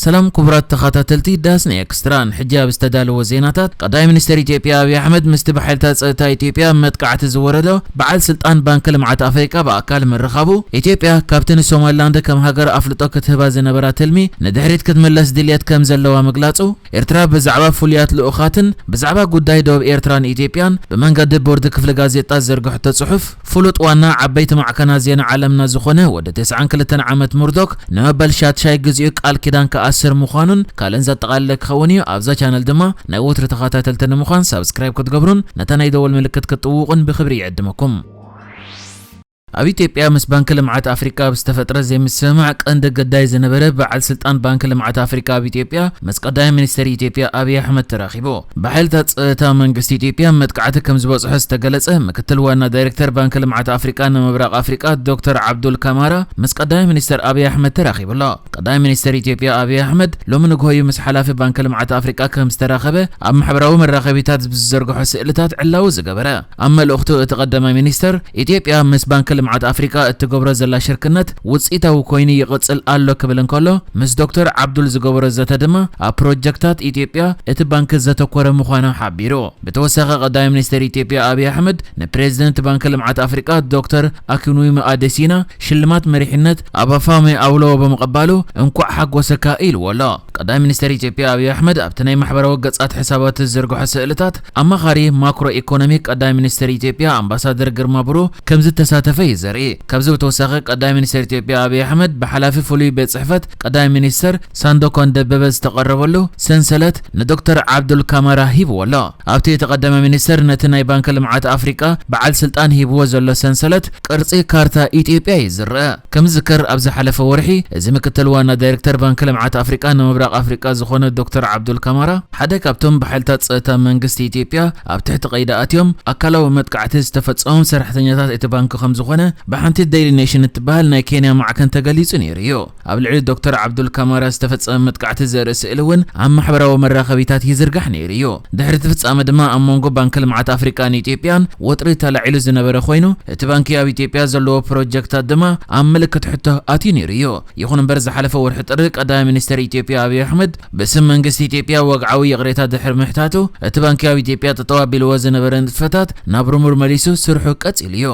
ሰላም ክቡራት ተኸታተልቲ ዳስና ኤክስትራ፣ ሕጂ ኣብ ዝተዳለወ ዜናታት፣ ቀዳማይ ሚኒስትር ኢትዮጵያ ኣብይ ኣሕመድ ምስቲ ብሓይልታት ጸጥታ ኢትዮጵያ መጥቃዕቲ ዝወረዶ በዓል ስልጣን ባንኪ ልምዓት ኣፍሪቃ ብኣካል ምርኻቡ፣ ኢትዮጵያ ካብቲ ንሶማሊላንድ ከም ሃገር ኣፍልጦ ክትህባ ዝነበራ ትልሚ ንድሕሪት ክትምለስ ድልየት ከም ዘለዋ ምግላጹ፣ ኤርትራ ብዛዕባ ፍሉያት ልኡኻትን ብዛዕባ ጉዳይ ደቡብ ኤርትራን ኢትዮጵያን ብመንገዲ ቦርድ ክፍሊ ጋዜጣ ዝዘርግሐቶ ጽሑፍ፣ ፍሉጥ ዋና ዓበይቲ ማዕከናት ዜና ዓለምና ዝኾነ ወዲ ተስዓን ክልተን ዓመት ሙርዶክ፣ ንመበል ሻትሻይ ግዜኡ ቃል ኪዳን ክኣስር ምዃኑን ካልእን ዘጠቓለለ ክኸውን እዩ። ኣብዛ ቻነል ድማ ናይ ወትሩ ተኸታተልቲ ንምዃን ሳብስክራይብ ክትገብሩን ነታ ናይ ደወል ምልክት ክትጥውቑን ብኽብሪ ይዕድመኩም። ኣብ ኢትዮጵያ ምስ ባንኪ ልምዓት ኣፍሪቃ ኣብ ዝተፈጥረ ዘይምስምማዕ ቀንዲ ገዳይ ዝነበረ በዓል ስልጣን ባንኪ ልምዓት ኣፍሪቃ ኣብ ኢትዮጵያ ምስ ቀዳማይ ሚኒስትር ኢትዮጵያ ኣብይ ኣሕመድ ተራኺቡ። ብሓይልታት ጸጥታ መንግስቲ ኢትዮጵያ መጥቃዕቲ ከም ዝበጽሖ ዝተገለጸ ምክትል ዋና ዳይሬክተር ባንኪ ልምዓት ኣፍሪቃ ንምብራቕ ኣፍሪቃ ዶክተር ዓብዱል ካማራ ምስ ቀዳማይ ሚኒስትር ኣብይ ኣሕመድ ተራኺቡ ኣሎ። ቀዳማይ ሚኒስትር ኢትዮጵያ ኣብይ ኣሕመድ ሎሚ ንግሆ እዩ ምስ ሓላፊ ባንኪ ልምዓት ኣፍሪቃ ከም ዝተራኸበ ኣብ ማሕበራዊ መራኸቢታት ብዝዘርግሖ ስእልታት ዕላዊ ዝገበረ። ኣብ መልእኽቱ እቲ ቀዳማይ ሚኒስትር፣ ኢትዮጵያ ምስ ባንኪ ልምዓት ኣፍሪቃ እትገብሮ ዘላ ሽርክነት ውጽኢታዊ ኮይኑ ይቕጽል ኣሎ ክብል እንከሎ፣ ምስ ዶክተር ዓብዱል ዝገበሮ ዘተ ድማ ኣብ ፕሮጀክታት ኢትዮጵያ እቲ ባንኪ ዘተኮረ ምዃኑ ሓቢሩ። ብተወሳኺ ቀዳማይ ሚኒስትር ኢትዮጵያ ኣብይ ኣሕመድ ንፕሬዚደንት ባንኪ ልምዓት ኣፍሪቃ ዶክተር ኣኪኑይም ኣደሲና ሽልማት መሪሕነት ኣብ ኣፋሜ ኣውሎ ብምቕባሉ እንኳዕ ሓጎሰካ ኢልዎ ኣሎ። ቀዳማይ ሚኒስትር ኢትዮጵያ ኣብይ ኣሕመድ ኣብቲ ናይ ማሕበራዊ ገጻት ሕሳባት ዝዝርግሖ ስእልታት ኣማኻሪ ማክሮ ኢኮኖሚ ቀዳማይ ሚኒስትር ኢትዮጵያ ኣምባሳደር ግርማ ብሩ ከም ዝተሳተፈ እዩ ዘርኢ። ካብዚ ብተወሳኺ ቀዳማይ ሚኒስትር ኢትዮጵያ ኣብይ ኣሕመድ ብሓላፊ ፍሉይ ቤት ጽሕፈት ቀዳማይ ሚኒስትር ሳንዶኮን ደበበ ዝተቐረበሉ ሰንሰለት ንዶክተር ዓብዱል ካማራ ሂብዎ ኣሎ። ኣብቲ እቲ ቀዳማይ ሚኒስትር ነቲ ናይ ባንኪ ልምዓት ኣፍሪቃ በዓል ስልጣን ሂብዎ ዘሎ ሰንሰለት ቅርጺ ካርታ ኢትዮጵያ እዩ ዝረአ። ከም ዝዝከር ኣብ ዝሓለፈ ወርሒ እዚ ምክትል ዋና ዳይሬክተር ባንኪ ልምዓት ኣፍሪቃ ንምብራቕ ኣፍሪቃ ዝኾነ ዶክተር ዓብዱል ካማራ ሓደ ካብቶም ብሓይልታት ጸጥታ መንግስቲ ኢትዮጵያ ኣብ ትሕቲ ቀይዲ ኣትዮም ኣካላዊ መጥቃዕቲ ዝተፈጸሞም ሰራሕተኛታት እቲ ባንኪ ከም ዝኾነ ብሓንቲ ዴይሊ ኔሽን እትበሃል ናይ ኬንያ ማዕከን ተገሊጹ ነይሩ እዩ። ኣብ ልዕሊ ዶክተር ዓብዱል ካማራ ዝተፈጸመ መጥቃዕቲ ዘርኢ ስእሊ እውን ኣብ ማሕበራዊ መራኸቢታት ይዝርጋሕ ነይሩ እዩ። ድሕሪ እቲ ፍጻመ ድማ ኣብ መንጎ ባንኪ ልምዓት ኣፍሪቃን ኢትዮጵያን ወጥሪ ተላዒሉ ዝነበረ ኮይኑ፣ እቲ ባንኪ ኣብ ኢትዮጵያ ዘለዎ ፕሮጀክታት ድማ ኣብ ምልክት ሕቶ ኣትዩ ነይሩ እዩ። ይኹን እምበር ዝሓለፈ ወርሒ ጥሪ ቀዳማይ ሚኒስትር ኢትዮጵያ ኣብይ ኣሕመድ ብስም መንግስቲ ኢትዮጵያ ወግዓዊ ይቕሬታ ድሕሪ ምሕታቱ፣ እቲ ባንኪ ኣብ ኢትዮጵያ ጠጠው ኣቢልዎ ዝነበረ ንጥፈታት ናብ ርሙር መሊሱ ስርሑ ቀጺሉ እዩ።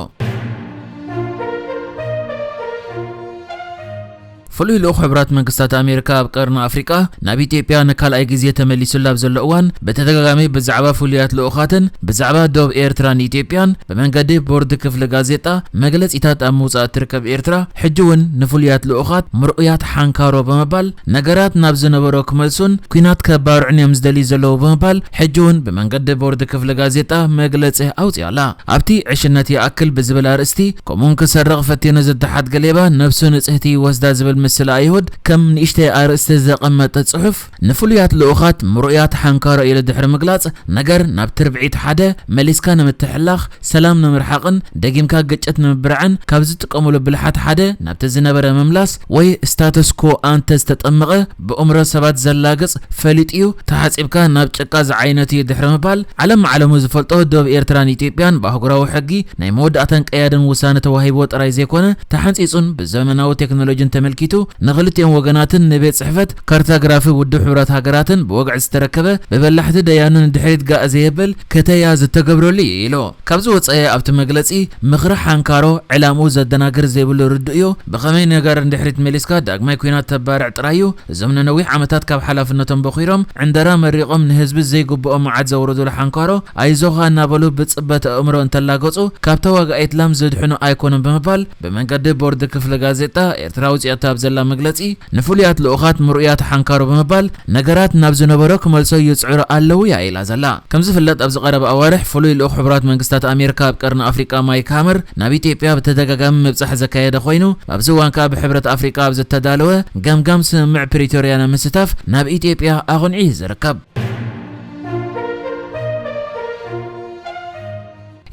ፍሉይ ልኡኽ ሕቡራት መንግስታት ኣሜሪካ ኣብ ቀርኒ ኣፍሪቃ ናብ ኢትዮጵያ ንካልኣይ ግዜ ተመሊሱሉ ኣብ ዘሎ እዋን፣ ብተደጋጋሚ ብዛዕባ ፍሉያት ልኡኻትን ብዛዕባ ዶብ ኤርትራን ኢትዮጵያን ብመንገዲ ቦርድ ክፍሊ ጋዜጣ መግለጺታት ኣብ ምውጻእ እትርከብ ኤርትራ፣ ሕጂ እውን ንፍሉያት ልኡኻት ምርኡያት ሓንካሮ ብምባል ነገራት ናብ ዝነበሮ ክመልሱን ኲናት ከባርዑን እዮም ዝደልዩ ዘለዉ ብምባል ሕጂ እውን ብመንገዲ ቦርድ ክፍሊ ጋዜጣ መግለጺ ኣውጺኣ ኣላ። ኣብቲ ዕሽነት ይኣክል ብዝብል ኣርእስቲ ከምኡውን ክሰርቕ ፈቲኑ ዝደሓት ገሌባ ነብሱ ንጽህቲ ይወስዳ ዝብል ምስላ ኣይሁድ ከም ንእሽተይ ኣርእስቲ ዘቐመጠ ጽሑፍ ንፍሉያት ልኡኻት ምሩያት ሓንካሮ ኢሉ ድሕሪ ምግላጽ ነገር ናብ ትርብዒት ሓደ መሊስካ ንምትሕላኽ ሰላም ንምርሓቕን ደጊምካ ግጭት ንምብራዕን ካብ ዝጥቀሙሉ ብልሓት ሓደ ናብቲ ዝነበረ ምምላስ ወይ ስታተስ ኮ ኣንተ ዝተጠመቐ ብእምሮ ሰባት ዘላግጽ ፈሊጥ እዩ፣ ተሓጺብካ ናብ ጭቃ ዝዓይነቱ እዩ ድሕሪ ምባል ዓለም ዓለሙ ዝፈልጦ ዶብ ኤርትራን ኢትዮጵያን ብኣህጉራዊ ሕጊ ናይ መወዳእታን ቀያድን ውሳነ ተዋሂብዎ ጥራይ ዘይኮነ ተሓንጺጹን ብዘመናዊ ቴክኖሎጂን ተመልኪቱ ንኽልቲኦም ወገናትን ንቤት ጽሕፈት ካርታግራፊ ውድብ ሕቡራት ሃገራትን ብወግዒ ዝተረከበ ብበላሕቲ ደያኑ ንድሕሪት ጋእ ዘየብል ከተያ ዝተገብረሉ እዩ ኢሉ። ካብዚ ወጻኢ ኣብቲ መግለጺ ምኽሪ ሓንካሮ ዕላምኡ ዘደናግር ዘይብሉ ርዱእ እዩ። ብኸመይ ነገር ንድሕሪት መሊስካ ዳግማይ ኲናት ተባርዕ ጥራይ እዩ። እዞም ንነዊሕ ዓመታት ካብ ሓላፍነቶም በኺሮም ዕንደራ መሪቖም ንህዝቢ ዘይግብኦ መዓት ዘውረዱሉ ሓንካሮ ኣይዞኻ እናበሉ ብጽበት ኣእምሮ እንተላገጹ ካብ ተዋጋኢት ላም ዝድሕኑ ኣይኮኑን ብምባል ብመንገዲ ቦርድ ክፍሊ ጋዜጣ ኤርትራ ኣውጺኣቶ ኣብ ዘላ መግለጺ ንፍሉያት ልኡኻት ምርኡያት ሓንካሮ ብምባል ነገራት ናብ ዝነበሮ ክመልሶ ይጽዕሩ ኣለዉ እያ ኢላ ዘላ። ከም ዝፍለጥ ኣብዚ ቀረባ ኣዋርሕ ፍሉይ ልኡኽ ሕቡራት መንግስታት ኣሜሪካ ኣብ ቀርኒ ኣፍሪቃ ማይክ ሃመር ናብ ኢትዮጵያ ብተደጋጋሚ ምብጻሕ ዘካየደ ኮይኑ ኣብዚ እዋን ከኣ ብሕብረት ኣፍሪቃ ኣብ ዝተዳለወ ገምጋም ስምምዕ ፕሪቶርያ ንምስታፍ ናብ ኢትዮጵያ ኣቕንዑ እዩ ዝርከብ።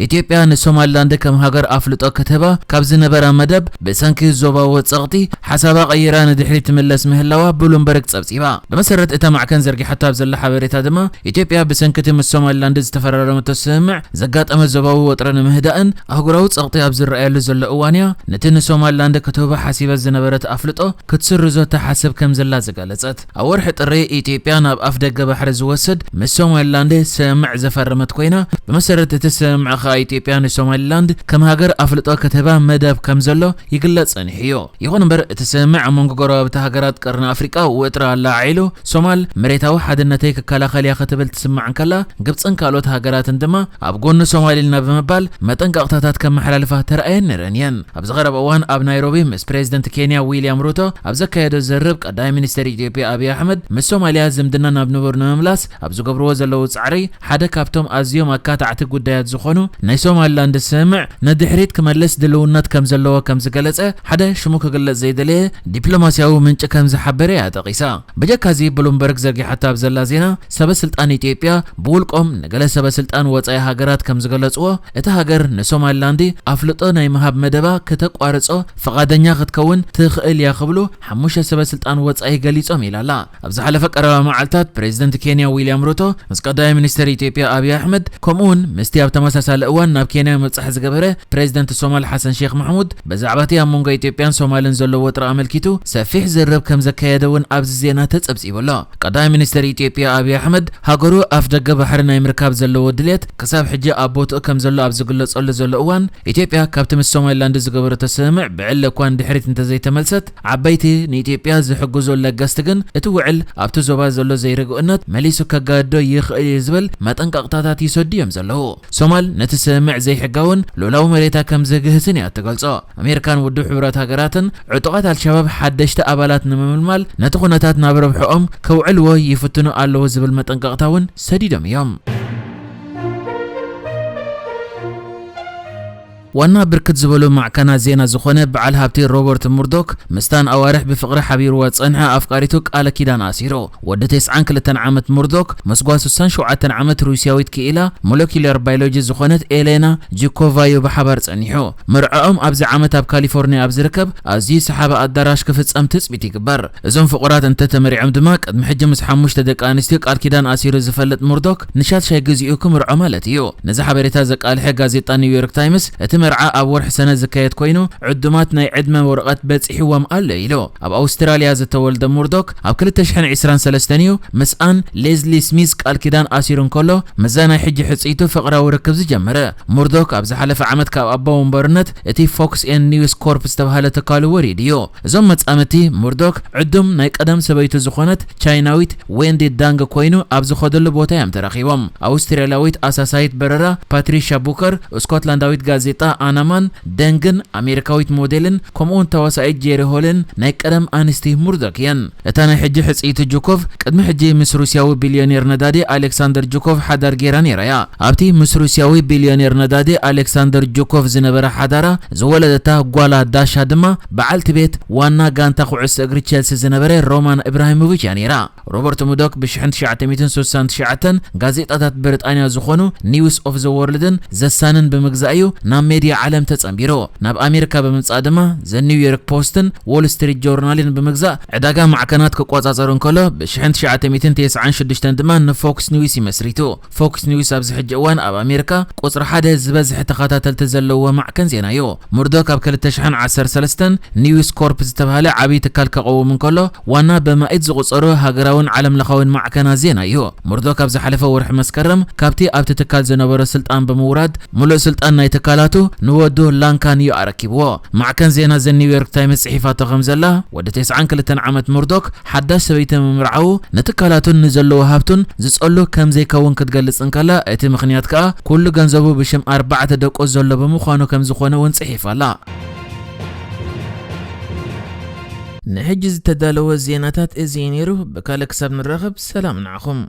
ኢትዮጵያ ንሶማሊላንድ ከም ሃገር ኣፍልጦ ክትህባ ካብ ዝነበራ መደብ ብሰንኪ ዞባዊ ጸቕጢ ሓሳባ ቀይራ ንድሕሪት ትምለስ ምህላዋ ብሉምበርግ ጸብጺባ። ብመሰረት እታ ማዕከን ዘርጊሓቶ ኣብ ዘላ ሓበሬታ ድማ፣ ኢትዮጵያ ብሰንኪ እቲ ምስ ሶማሊላንድ ዝተፈራረመቶ ስምምዕ ዘጋጠመ ዞባዊ ወጥሪ ንምህዳእን ኣህጉራዊ ጸቕጢ ኣብ ዝረኣየሉ ዘሎ እዋን እያ ነቲ ንሶማሊላንድ ክትህቦ ሓሲባ ዝነበረት ኣፍልጦ ክትስርዞ ትሓስብ ከም ዘላ ዝገለጸት። ኣብ ወርሒ ጥሪ ኢትዮጵያ ናብ ኣፍ ደገ ባሕሪ ዝወስድ ምስ ሶማሊላንድ ስምምዕ ዘፈረመት ኮይና፣ ብመሰረት እቲ ስምምዕ ከኣ ኢትዮጵያ ንሶማሊላንድ ከም ሃገር ኣፍልጦ ክትህባ መደብ ከም ዘሎ ይግለጽ ጸኒሑ እዩ። ይኹን እምበር፣ እቲ ስምምዕ ኣብ መንጎ ጎረባብቲ ሃገራት ቀርኒ ኣፍሪቃ ውጥረት ኣለዓዒሉ፣ ሶማል መሬታዊ ሓድነተይ ክከላኸል እያ ክትብል ትስማዕ እንከላ፣ ግብጽን ካልኦት ሃገራትን ድማ ኣብ ጎኒ ሶማል ኢልና ብምባል መጠንቀቕታታት ከመሓላልፋ ተራእየን ነይረን እየን። ኣብዚ ቀረባ እዋን ኣብ ናይሮቢ ምስ ፕሬዚደንት ኬንያ ዊልያም ሩቶ ኣብ ዘካየዶ ዝርርብ፣ ቀዳማይ ሚኒስትር ኢትዮጵያ ኣብይ ኣሕመድ ምስ ሶማልያ ዝምድና ናብ ንቡር ንምምላስ ኣብ ዝገብርዎ ዘለዉ ጻዕሪ ሓደ ካብቶም ኣዝዮም ኣካታዕቲ ጉዳያት ዝኾኑ ናይ ሶማሊላንድ ስምምዕ ንድሕሪት ክመልስ ድልውነት ከም ዘለዎ ከም ዝገለጸ ሓደ ሽሙ ክግለጽ ዘይደለየ ዲፕሎማስያዊ ምንጪ ከም ዝሓበረ እያ ጠቒሳ። ብጀካዚ ብሉምበርግ ዘርጊሓቶ ኣብ ዘላ ዜና፣ ሰበ ስልጣን ኢትዮጵያ ብውልቆም ንገለ ሰበ ስልጣን ወጻኢ ሃገራት ከም ዝገለጽዎ፣ እታ ሃገር ንሶማሊላንድ ኣፍልጦ ናይ ምሃብ መደባ ከተቋርጾ ፍቓደኛ ክትከውን ትኽእል እያ ክብሉ ሓሙሽተ ሰበ ስልጣን ወጻኢ ገሊጾም ኢላ ኣላ። ኣብ ዝሓለፈ ቀረባ መዓልታት ፕሬዚደንት ኬንያ ዊልያም ሩቶ ምስ ቀዳማይ ሚኒስትር ኢትዮጵያ ኣብይ ኣሕመድ ከምኡውን ምስቲ ኣብ ተመሳሳሊ እዋን ናብ ኬንያ ምብጻሕ ዝገበረ ፕሬዚደንት ሶማል ሓሰን ሼክ ማሕሙድ ብዛዕባ እቲ ኣብ መንጎ ኢትዮጵያን ሶማልን ዘሎ ወጥሪ ኣመልኪቱ ሰፊሕ ዝርርብ ከም ዘካየደ እውን ኣብዚ ዜና ተጸብጺቡ ኣሎ። ቀዳማይ ሚኒስትር ኢትዮጵያ ኣብይ ኣሕመድ ሃገሩ ኣፍ ደገ ባሕሪ ናይ ምርካብ ዘለዎ ድሌት ክሳብ ሕጂ ኣብ ቦትኡ ከም ዘሎ ኣብ ዝግለጸሉ ዘሎ እዋን፣ ኢትዮጵያ ካብቲ ምስ ሶማሊላንድ ዝገበረቶ ስምምዕ ብዕለ እኳ ንድሕሪት እንተዘይተመልሰት፣ ዓበይቲ ንኢትዮጵያ ዝሕግዙ ለገስቲ ግን እቲ ውዕል ኣብቲ ዞባ ዘሎ ዘይርግእነት መሊሱ ከጋድዶ ይኽእል እዩ ዝብል መጠንቀቕታታት ይሰዱ እዮም ዘለዉ። ሶማል ነቲ ስምምዕ ዘይሕጋውን ሉላዊ መሬታ ከም ዝግህስን እያ እትገልጾ። ኣሜሪካን ውድብ ሕቡራት ሃገራትን ዕጡቓት ኣልሸባብ ሓደሽቲ ኣባላት ንምምልማል ነቲ ኩነታት ናብ ረብሕኦም ከውዕልዎ ይፍትኑ ኣለዉ ዝብል መጠንቀቕታ እውን ሰዲዶም እዮም። ዋና ብርክት ዝበሉ ማዕከናት ዜና ዝኾነ በዓል ሃብቲ ሮበርት ሙርዶክ ምስታን ኣዋርሕ ብፍቕሪ ሓቢርዋ ዝጸንሐ ኣፍቃሪቱ ቃለ ኪዳን ኣሲሩ። ወዲ ተስዓን ክልተን ዓመት ሙርዶክ ምስ ጓል ስሳን ሸውዓተን ዓመት ሩስያዊት ክኢላ ሞለኪላር ባዮሎጂ ዝኾነት ኤሌና ጂኮቫ እዩ ብሓባር ጸኒሑ። መርዕኦም ኣብዚ ዓመት ኣብ ካሊፎርኒያ ኣብ ዝርከብ ኣዝዩ ሰሓቢ ኣዳራሽ ክፍጸም ትጽቢት ይግበር። እዞም ፍቑራት እንተተመሪዖም ድማ ቅድሚ ሕጂ ምስ ሓሙሽተ ደቂ ኣንስትዮ ቃል ኪዳን ኣሲሩ ዝፈልጥ ሙርዶክ ንሻድሻይ ግዜኡ ክምርዖ ማለት እዩ። ነዚ ሓበሬታ ዘቃልሐ ጋዜጣ ኒውዮርክ ታይምስ እቲ መርዓ ኣብ ወርሒ ሰነ ዝካየድ ኮይኑ ዕዱማት ናይ ዕድመ ወረቐት በጺሕዎም ኣሎ ኢሉ። ኣብ ኣውስትራልያ ዝተወልደ ሙርዶክ ኣብ ክልተ ሽሕን ዕስራን ሰለስተን እዩ ምስ ኣን ሌዝሊ ስሚዝ ቃል ኪዳን ኣሲሩ እንከሎ ምስዛ ናይ ሕጂ ሕጽይቱ ፍቕራዊ ርክብ ዝጀመረ። ሙርዶክ ኣብ ዝሓለፈ ዓመት ካብ ኣቦ ወንበርነት እቲ ፎክስ ኤን ኒውስ ኮርፕ ዝተባህለ ትካሉ ወሪዱ እዩ። እዞም መጻምድቲ ሙርዶክ ዕዱም ናይ ቀደም ሰበይቱ ዝኾነት ቻይናዊት ዌንዲ ዳንግ ኮይኑ ኣብ ዝኸደሉ ቦታ እዮም ተራኺቦም። ኣውስትራልያዊት ኣሳሳይት በረራ ፓትሪሻ ቡከር፣ ስኮትላንዳዊት ጋዜጣ ኣናማን ደንግን፣ ኣሜሪካዊት ሞዴልን ከምኡውን ተዋሳኢት ጄሪ ሆልን ናይ ቀደም ኣንስቲ ሙርዶክ እየን። እታ ናይ ሕጂ ሕጽይቲ ጁኮቭ ቅድሚ ሕጂ ምስ ሩስያዊ ቢልዮኔር ነዳዲ ኣሌክሳንደር ጁኮቭ ሓዳር ጌራ ነይራ እያ። ኣብቲ ምስ ሩስያዊ ቢልዮኔር ነዳዲ ኣሌክሳንደር ጁኮቭ ዝነበረ ሓዳራ ዝወለደታ ጓላ ዳሻ ድማ በዓልቲ ቤት ዋና ጋንታ ኩዕሶ እግሪ ቸልሲ ዝነበረ ሮማን እብራሂሞቪች እያ ነይራ። ሮበርት ሙዶክ ብ ሽሕን ትሽዓተ ሚእትን ስሳን ትሽዓተን ጋዜጣታት ብሪጣንያ ዝኾኑ ኒውስ ኦፍ ዘ ወርልድን ዘ ሳንን ብምግዛእ እዩ ናብ ሜድያ ዓለም ተጸንቢሩ። ናብ ኣሜሪካ ብምምጻእ ድማ ዘ ኒውዮርክ ፖስትን ዎል ስትሪት ጆርናልን ብምግዛእ ዕዳጋ ማዕከናት ክቆጻጸር እንከሎ፣ ብ ሽሕን ትሽዓተ ሚእትን ተስዓን ሽዱሽተን ድማ ንፎክስ ኒውስ ይመስሪቱ። ፎክስ ኒውስ ኣብዚ ሕጂ እዋን ኣብ ኣሜሪካ ቁጽሪ ሓደ ዝበዝሐ ተኸታተልቲ ዘለዎ ማዕከን ዜና እዩ። ሙርዶክ ኣብ ክልተ ሽሕን ዓሰርተ ሰለስተን ኒውስ ኮርፕ ዝተባህለ ዓብዪ ትካል ከቐውም እንከሎ፣ ዋና በማኢት ዝቑጸሩ ሃገራውን ዓለምለኻውን ማዕከናት ዜና እዩ። ሙርዶክ ኣብ ዝሓለፈ ወርሒ መስከረም ካብቲ ኣብቲ ትካል ዝነበሮ ስልጣን ብምውራድ፣ ምሉእ ስልጣን ናይ ትካላቱ ንወዱ ላንካን እዩ ኣረኪብዎ። ማዕከን ዜና ዘ ኒውዮርክ ታይምስ ጽሒፋቶ ከም ዘላ፣ ወዲ ተስዓን ክልተን ዓመት ሙርዶክ ሓዳሽ ሰበይቲ ምምርዓዉ ንትካላቱን ንዘለዎ ሃብቱን ዝጸሉ ከም ዘይከውን ክትገልጽ እንከላ፣ እቲ ምኽንያት ከኣ ኩሉ ገንዘቡ ብሽም ኣርባዕተ ደቁ ዘሎ ብምዃኑ ከም ዝኾነ እውን ጽሒፋ ኣላ። ንሕጂ ዝተዳለወ ዜናታት እዚ እዩ ነይሩ። ብካልእ ክሳብ ንራኸብ፣ ሰላም ንዓኹም።